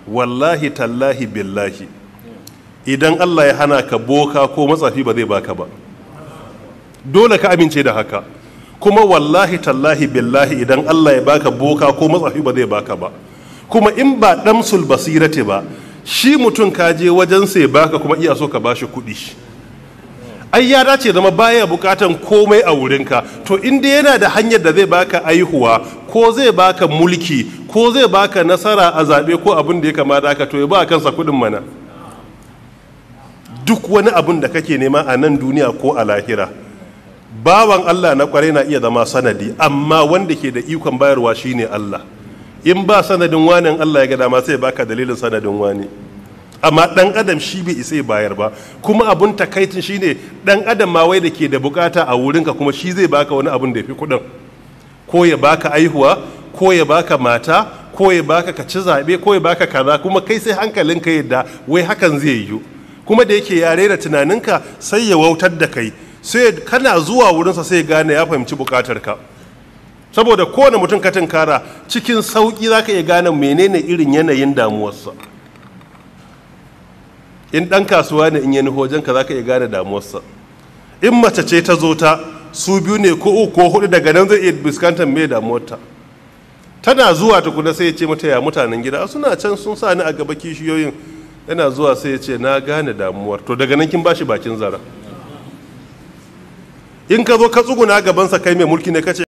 Wallahi tallahi billahi, idan Allah ya hana ka boka ko matsafi ba zai baka ba. Dole ka amince da haka. Kuma wallahi tallahi billahi, idan Allah ya baka boka ko matsafi ba zai baka ba. Kuma in ba damsul basirati ba, shi mutum ka je wajen sai baka kuma iya so ka bashi kuɗi. Ai ya dace zama baya bukatan komai a wurinka. To in dai yana da hanyar da zai baka aihuwa ko zai baka mulki ko zai baka nasara a zaɓe ko abin da ya kamata haka, to ya ba kansa kuɗin mana. Duk wani abin da kake nema a nan duniya ko a lahira, bawan Allah na kwarai na iya zama sanadi, amma wanda ke da ikon bayarwa shine Allah. In ba sanadin wani, Allah ya ga dama sai baka dalilin sanadin wani. Amma dan adam shi bai isa ya bayar ba. Kuma abun takaicin shine dan adam ma wai da ke da bukata a wurinka kuma shi zai baka wani abun da ya fi kuɗin, ko ya baka aihuwa, ko ya baka mata, ko ya baka ka ci zaɓe, ko ya baka kaza. Kuma kai sai hankalinka yadda wai hakan zai yiwu. Kuma da yake ya rera tunaninka, sai ya wautar da kai. Sai kana zuwa wurinsa sai gane ya fahimci bukatarka, saboda kowane mutum ka tunkara cikin sauƙi za ka iya gane menene irin yanayin damuwarsa. In ɗan kasuwa ne, in ya nufi wajenka za ka iya gane damuwarsa. In mace ce ta zo, ta su biyu ne ko uku ko hudu, daga nan zai iya fuskantar mai damuwarta. Tana zuwa tukuna sai ya ce mata, "Ya mutanen gida?" "Suna can sun sa ni a gaba kishiyoyin." Yana zuwa sai ya ce, "Na gane damuwar." To daga nan kin bashi bakin zara. In ka zo ka tsuguna gabansa, kai mai mulki ne, kace